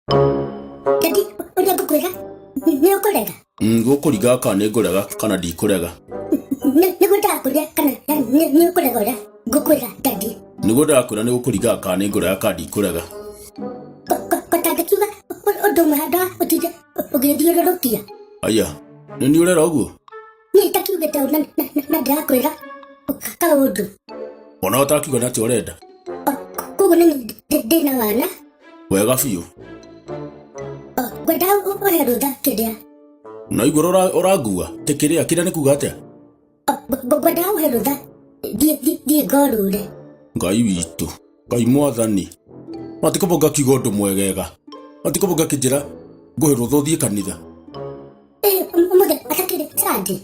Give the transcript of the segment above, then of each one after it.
Daddy, ũrĩa ngũkwĩra nĩ ũkũrega. Ngũkũringaga kana nĩ ngũrega kana ndikũrega. Nĩguo ndakũrĩa kana nĩ ũkũrega ũrĩa ngũkwĩra, daddy. Nĩguo ndĩrakwĩra nĩ gũkũringaga kana nĩ ngũrega kana ndikũrega. Kotangĩkiuga ũndũ ũmwe handũ ha ũtinde ũgĩthiũrũrũkia. Aya, nĩ niĩ ũrera ũguo? Niĩ itakiugĩte ũũ na ndĩrakwĩra kaũndũ. Ona ũtakiuga nĩ atĩa ũrenda? Koguo nĩ ndĩna wana. Wega biũ. Ngwenda ũhe rũtha kĩrĩa. Na igua ũrangua tĩ kĩrĩa kĩrĩa nĩ kuga atĩa? Ngwenda ũhe rũtha thiĩ ngorũre. Ngai witũ, Ngai mwathani. Matikũbũ ngakiuga ũndũ mwegega. Matikũbũ ngakĩnjĩra ngũhe rũtha ũthiĩ kanitha. Ũmũthĩ atakĩrĩ Sunday.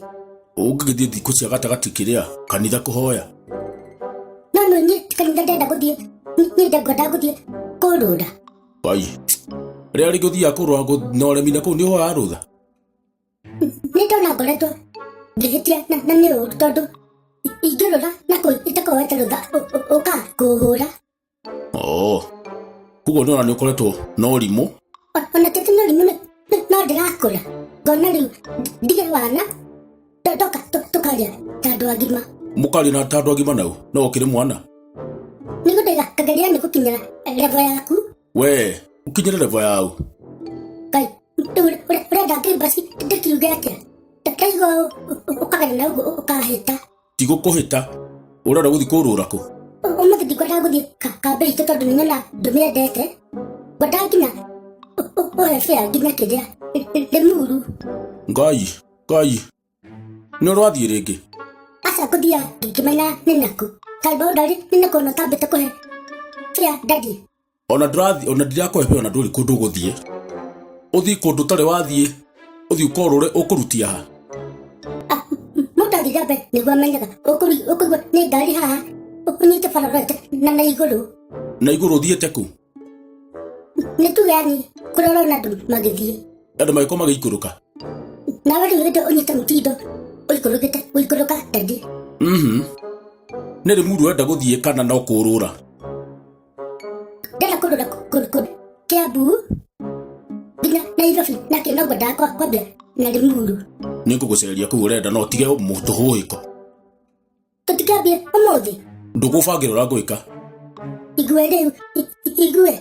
Ũngĩgĩthiĩ thikũ cia gatagatĩ kĩrĩa kanitha kũhoya. No no niĩ ti kanitha ndenda gũthiĩ, niĩ ngwendaga gũthiĩ kũrũra. Ngai. Rĩrĩa rĩngĩ ũthiaga kũrũra na ũremi na kũu nĩ ũhoyaga rũtha? Nĩ ndona ngoretwo ngĩhĩtia na nĩ ũru tondũ ingĩrũra na kũu itakoete rũtha ũkaga kũhũra. Oh. Koguo nĩ ona nĩ ũkoretwo na ũrimũ. Ona ti atĩ nĩ ũrimũ no ndĩrakũra. Ngona rĩu ndige wana ndoka tũkaria ta andũ agima. Mũkaria na ta andũ agima nau no ũkĩrĩ mwana. Nĩguo ndaiga kageria nĩ gũkinyĩra level yaku. We ũkinyĩre level yau. Ngai rĩu ũrenda ngĩmbaci ndĩkiuge atĩa? Ndaigua ũkagera na ũguo ũkahĩta. Ti gũkũhĩta. Ũrenda gũthiĩ kũrũra kũ? Ũmũthĩ ndikwendaga gũthiĩ kambĩ itũ tondũ nĩ nyona ndũmĩendete. Ngwendaga nginya ũhe fare nginya kĩrĩa Limuru. Ngai, Ngai. Nĩ ũrathiĩ rĩngĩ? Aca ngũthiaga ngĩmenya nĩ nakũ. Tondũ ndarĩ nĩ nakũ na ũtambĩte kũhe fare daddy. Ona ndĩrathiĩ, ona ndirakũhe fare ona ndũrĩ kũndũ ũgũthiĩ. Ũthiĩ kũndũ ũtarĩ wathiĩ, ũthiĩ ũkorũre ũkũrutia ha? Mũndũ athiĩ mbere nĩguo amenyaga ũkũigua nĩ ngari haha ũnyite bara ũrorete na igũrũ. Na igũrũ ũthiĩte kũ? Nĩ tuge yani kũrĩa ũrona andũ magĩthiĩ. Andũ magĩkorwo magĩikũrũka. Nawe rĩu hĩndĩ ũnyite mũtindo ũikũrũkĩte gũikũrũka daddy. Nĩ Limuru ũrenda gũthiĩ kana no kũrũra? Ndĩrenda kũrũra Kiambu nginya Nairobi na kĩ no ngwendaga kwambia na Limuru. Nĩ ngũgũceria kũu ũrenda no ũtige tũhũhĩko. Tũtikambie ũmũthĩ. Ndũgũbangĩra ũrĩa ngwĩka. Igue rĩu, igue.